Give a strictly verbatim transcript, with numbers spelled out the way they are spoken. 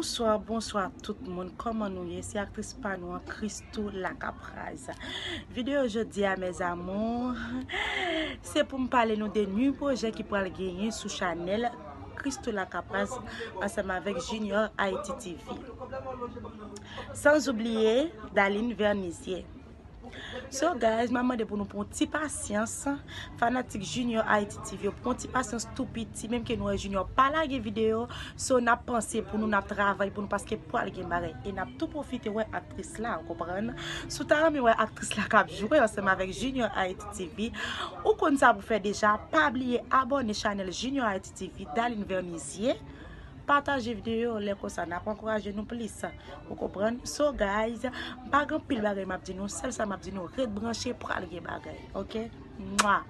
Bonswa, bonswa tout moun. Kòman nou ye? Se aktris pa nou an, Christoo Lacapraz. Videyo jodi a, mes amours, se pou m pale nou de new pwojè ki pral genyen sou chanèl Christoo Lacapraz ansanm avèk Junior Haiti T V. Sans oubliye Daline Vernisier. So guys, m ap mande pou nou pran ti pasyans. Fanatik Junior Haiti T V yo, pran ti pasyans tou piti, menm ke nou wè Junior pa lage videyo. So n ap panse pou nou, n ap travay pou nou, paske pral gen bagay. E n ap tou pwofite wè aktris la, ou konprann? Si w ta renmen wè aktris la k ap jwe ansanm avèk Junior Haiti T V, ou konn sa pou fè deja. Pa bliye abòne chanèl Junior Haiti T V, Daline Vernisier. Pataje videyo, lè konsa n ap ankouraje nou plis. Ou konprann? So guys, m pa gen anpil bagay m ap di nou, sèl sa m ap di nou, ret branche, pral gen bagay, ok? Mwa.